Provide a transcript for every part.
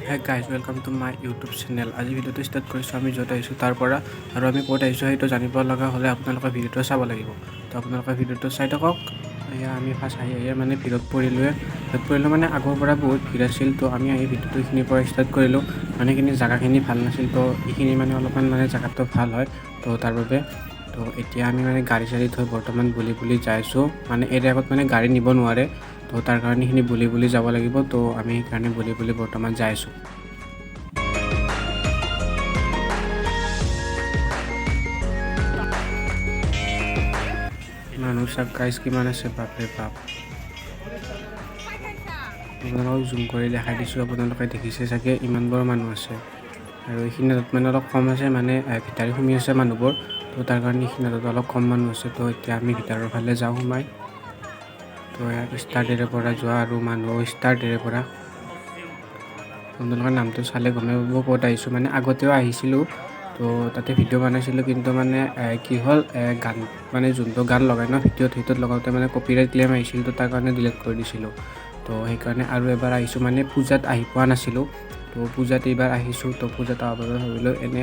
Hey guys, welcome to my YouTube channel. আজি ভিডিঅ'টো start কৰিছোঁ আমি য'ত আহিছোঁ তাৰ পৰা আৰু আমি ক'ত আহিছোঁ সেইটো জানিব লগা হ'লে আপোনালোকে ভিডিঅ'টো চাব লাগিব। তো আপোনালোকে ভিডিঅ'টো চাই থাকক। এয়া আমি ফাৰ্ষ্ট আহি আহি মানে ভিৰত পৰিলোৱে। ভিৰত পৰিলোঁ মানে আগৰ পৰা বহুত ভিৰ আছিল। তো আমি আহি ভিডিঅ'টো এইখিনিৰ পৰা ষ্টাৰ্ট কৰিলোঁ। মানে এইখিনি জেগাখিনি ভাল নাছিল, তো এইখিনি মানে অলপমান মানে জেগাটো ভাল হয়, তো তাৰ বাবে। তো এতিয়া আমি মানে গাড়ী চাড়ী থৈ বৰ্তমান বুলি বুলি যাই আছোঁ। মানে এৰ আগত মানে গাড়ী নিব নোৱাৰে, তো তাৰ কাৰণে এইখিনি বুলি বুলি যাব লাগিব। তো আমি সেইকাৰণে বুলি বুলি বৰ্তমান যাই আছোঁ। মানুহ চাওক গাইজ কিমান আছে, বাপৰে বাপ। আপোনালোকক জুম কৰি দেখাই দিছোঁ, আপোনালোকে দেখিছে চাগে ইমানবোৰ মানুহ আছে। আৰু এইখিনি মানে অলপ কম আছে, মানে ভিতৰে সোমাই আছে মানুহবোৰ, তো তাৰ কাৰণে এইখিনিত অলপ কম মানুহ আছে। তো এতিয়া আমি ভিতৰৰ ফালে যাওঁ সোমাই। তো ষ্টাৰ্টেৰে পৰা যোৱা আৰু মানুহ ষ্টাৰ্টেৰে পৰা। আপোনালোকৰ নামটো চালে গমেই পাব ক'ত আহিছোঁ। মানে আগতেও আহিছিলোঁ, তো তাতে ভিডিঅ' বনাইছিলোঁ, কিন্তু মানে কি হ'ল, গান মানে যোনটো গান লগাই ন ভিডিঅ'ত, সেইটোত লগাওঁতে মানে কপিৰাইট ক্লেইম আহিছিল, তো তাৰ কাৰণে ডিলিট কৰি দিছিলোঁ। তো সেইকাৰণে আৰু এবাৰ আহিছোঁ, মানে পূজাত আহি পোৱা নাছিলোঁ, তো পূজাত এইবাৰ আহিছোঁ। তো পূজাত অহাৰ বাবে ভাবিলোঁ এনে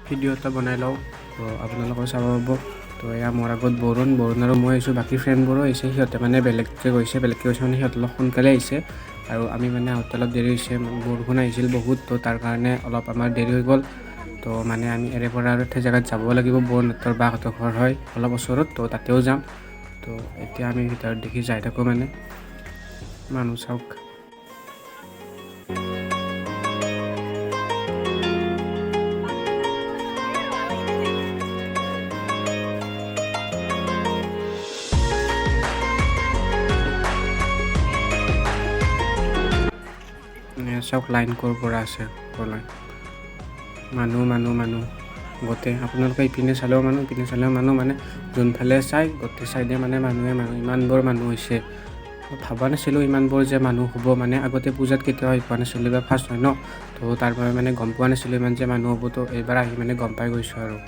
ভিডিঅ' এটা বনাই লওঁ, তো আপোনালোকেও চাব পাব। তো এয়া মোৰ আগত বৰুণ বৰুণ আৰু মই আহিছোঁ, বাকী ফ্ৰেণ্ডবোৰো আহিছে। সিহঁতে মানে বেলেগকৈ গৈছে, বেলেগকৈ গৈছে মানে সিহঁত অলপ সোনকালে আহিছে আৰু আমি মানে আহোঁতে অলপ দেৰি হৈছে। বৰষুণ আহিছিল বহুত, তো তাৰ কাৰণে অলপ আমাৰ দেৰি হৈ গ'ল। তো মানে আমি ইয়াৰে পৰা আৰু এটা জেগাত যাব লাগিব, বৰুণহঁতৰ বাহঁতৰ ঘৰ হয় অলপ ওচৰত, তো তাতেও যাম। তো এতিয়া আমি ভিতৰত দেখি যাই থাকোঁ। মানে মানুহ চাওক। চাওক লাইন ক'ৰ পৰা আছে ক'লৈ, মানুহ মানুহ মানুহ গোটেই। আপোনালোকে ইপিনে চালেও মানুহ, ইপিনে চালেও মানুহ, মানে যোনফালে চাই গোটেই চাইডে মানে মানুহে মানুহ, ইমানবোৰ মানুহ হৈছে। ভবা নাছিলোঁ ইমানবোৰ যে মানুহ হ'ব। মানে আগতে পূজাত কেতিয়াও আহি পোৱা নাছিলোঁ, এইবাৰ ফাৰ্ষ্ট হয় ন, তো তাৰ বাবে মানে গম পোৱা নাছিলোঁ ইমান যে মানুহ হ'ব। তো এইবাৰ আহি মানে গম পাই গৈছোঁ আৰু।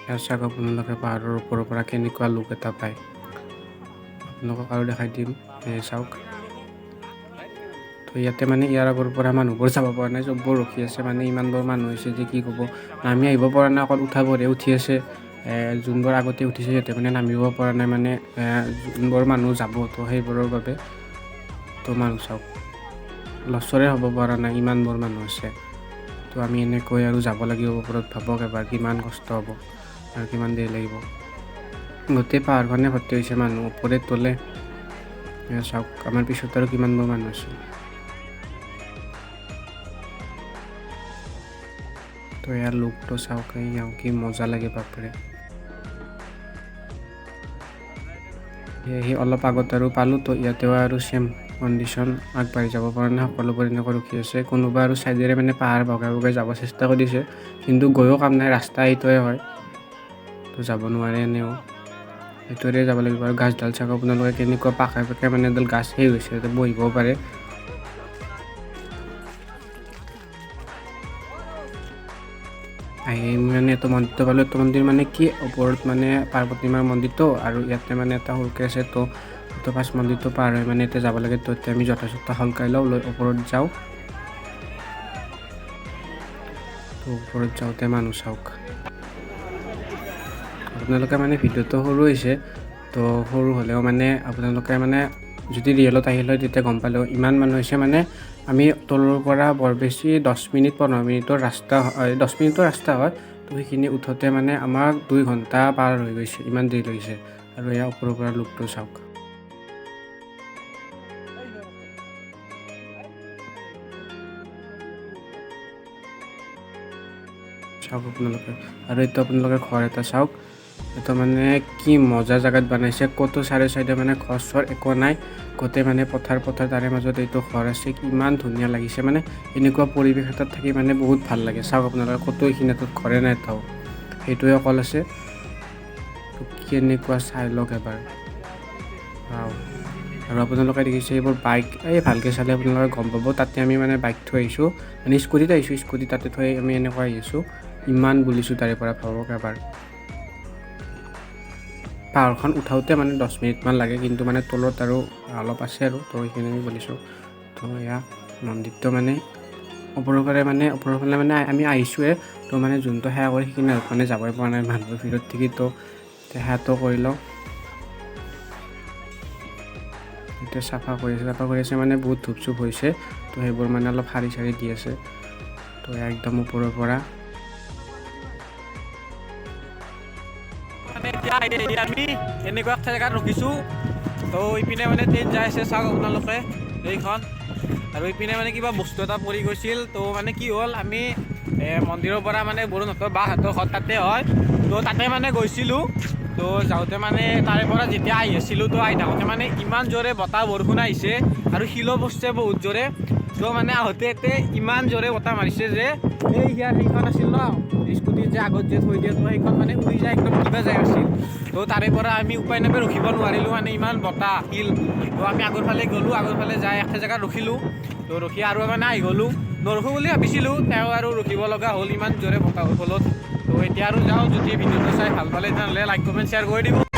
ইয়াৰ চাওক আপোনালোকে পাহাৰৰ ওপৰৰ পৰা কেনেকুৱা লুক এটা পায়, আপোনালোকক আৰু দেখাই দিম। এই চাওক, তো ইয়াতে মানে ইয়াৰ আগৰ পৰা মানুহবোৰ যাব পৰা নাই, চববোৰ ৰখি আছে। মানে ইমানবোৰ মানুহ হৈছে যে কি ক'ব, নামি আহিব পৰা নাই, অকল উঠাবোৰহে উঠি আছে। যোনবোৰ আগতে উঠিছে সিহঁতে মানে নামিব পৰা নাই, মানে যোনবোৰ মানুহ যাব তো সেইবোৰৰ বাবে। তো মানুহ চাওক, লচৰে হ'ব পৰা নাই, ইমানবোৰ মানুহ আছে। তো আমি এনেকৈ আৰু যাব লাগিব ওপৰত, ভাবক এবাৰ কিমান কষ্ট হ'ব আৰু কিমান দেৰি লাগিব। গোটেই পাহাৰখনে ভৰ্তি হৈছে মানুহ, ওপৰে তলে। চাওক আমাৰ পিছত আৰু কিমানবোৰ মানুহ আছে। তো ইয়াৰ লুকটো চাওক, কি মজা লাগে বাপৰে। সি অলপ আগত আৰু পালোঁ, তো ইয়াতেও আৰু ছেম কণ্ডিশ্যন, আগবাঢ়ি যাব পৰা নাই, সকলোবোৰ এনেকৈ ৰখি আছে। কোনোবা আৰু ছাইডেৰে মানে পাহাৰ বগাই বগাই যাব চেষ্টা কৰিছে, কিন্তু গৈও কাম নাই, ৰাস্তা এইটোৱে হয়, তো যাব নোৱাৰে এনেও, সেইটোৰে যাব লাগিব। আৰু গাছডাল চাওক আপোনালোকে কেনেকুৱা পাকে পাকে মানে এডাল গাছ সেই হৈছে, তাতে বহিবও পাৰে। আহি মানে এইটো মন্দিৰটো পালোঁ। এইটো মন্দিৰ মানে কি, ওপৰত মানে পাৰ্বতী মাৰ মন্দিৰটো আৰু ইয়াতে মানে এটা সৰুকৈ আছে। তো এইটো ফাৰ্ষ্ট মন্দিৰটো পাৰ হৈ মানে এতিয়া যাব লাগে। তো এতিয়া আমি জোতা চোতা সলকাই লওঁ, লৈ ওপৰত যাওঁ। তো ওপৰত যাওঁতে মানুহ চাওক আপোনালোকে, মানে ভিডিঅ'টো সৰু হৈছে, তো সৰু হ'লেও মানে আপোনালোকে মানে যদি ৰিয়েলত আহিল হয় তেতিয়া গম পালেও ইমান মানুহ হৈছে। মানে আমি তলৰ পৰা বৰ বেছি 10 মিনিট 15 মিনিটৰ ৰাস্তা হয়, 10 মিনিটৰ ৰাস্তা হয়। তো সেইখিনি উঠোঁতে মানে আমাক 2 ঘণ্টা পাৰ হৈ গৈছে, ইমান দেৰি লাগিছে। আৰু এয়া ওপৰৰ পৰা লুকটো চাওক। চাওক আপোনালোকে। আৰু এইটো আপোনালোকে ঘৰ এটা চাওক, এইটো মানে কি মজা জেগাত বনাইছে। ক'তো চাৰে চাইডে মানে ঘৰ চৰ একো নাই, গোটেই মানে পথাৰ পথাৰ, তাৰে মাজত এইটো ঘৰ আছে। কিমান ধুনীয়া লাগিছে, মানে এনেকুৱা পৰিৱেশ এটাত থাকি মানে বহুত ভাল লাগে। চাওক আপোনালোকে, ক'তো এইখিনি এটাত ঘৰে নাই এটাও, সেইটোৱে অকল আছে। কেনেকুৱা চাই লওক এবাৰ। আৰু আপোনালোকে দেখিছে এইবোৰ বাইক, এই ভালকৈ চালে আপোনালোকে গম পাব। তাতে আমি মানে বাইক থৈ আহিছোঁ, মানে স্কুটিত আহিছোঁ, স্কুটি তাতে থৈ আমি এনেকুৱা আহিছোঁ। ইমান বুলিছোঁ তাৰে পৰা, ভাবক এবাৰ। পাহাৰখন উঠাওঁতে মানে 10 মিনিটমান লাগে, কিন্তু মানে তলত আৰু অলপ আছে আৰু, তো সেইখিনি আমি বুলিছোঁ। তো এয়া মন্দিৰটো মানে ওপৰৰ ফালে মানে ওপৰৰ ফালে মানে আমি আহিছোঁৱে। তো মানে যোনটো সেৱা কৰে সেইখিনি মানে যাবই পৰা নাই মানুহৰ ভিৰত থাকি। তো সেৱাটো কৰি লওঁ। এতিয়া চাফা কৰি আছে, চাফা কৰি আছে, মানে বহুত ধূপ চুপ হৈছে, তো সেইবোৰ মানে অলপ সাৰি চাৰি দি আছে। তো একদম ওপৰৰ পৰা মানে এতিয়া আমি এনেকুৱা একটা জেগাত ৰখিছোঁ। তো ইপিনে মানে ট্ৰেইন যাই আছে, চাওক আপোনালোকে এইখন। আৰু ইপিনে মানে কিবা বস্তু এটা পৰি গৈছিল। তো মানে কি হ'ল, আমি মন্দিৰৰ পৰা মানে বৰুণহঁতৰ বাহঁতৰ ঘৰ তাতে হয়, তো তাতে মানে গৈছিলোঁ। তো যাওঁতে মানে তাৰে পৰা যেতিয়া আহি আছিলোঁ, তো আহি থাকোঁতে মানে ইমান জোৰে বতাহ বৰষুণ আহিছে আৰু শিলো পৰছে বহুত জোৰে। তো মানে আহোঁতে ইয়াতে ইমান জোৰে বতাহ মাৰিছে যে এই ইয়াৰ সেইখন আছিল ন, স্কুটিত যে আগত যে থৈ দিয়ে, তো সেইখন মানে উৰি যায়, একদম কিবা যায় আছিল। তো তাৰে পৰা আমি উপায় নাপাই ৰখিব নোৱাৰিলোঁ, মানে ইমান বতাহ শিল। তো আমি আগৰ ফালে গ'লোঁ, আগৰ ফালে যাই একটা জেগাত ৰখিলোঁ। তো ৰখি আৰু মানে আহি গ'লোঁ। নৰখোঁ বুলি ভাবিছিলোঁ, তেওঁ আৰু ৰখিব লগা হ'ল ইমান জোৰে বতাহৰ ফলত। তো এতিয়া আৰু যাওঁ। যদি ভিডিঅ'টো চাই ভাল পালে, তেনেহ'লে লাইক, কমেণ্ট, শ্বেয়াৰ কৰি দিব।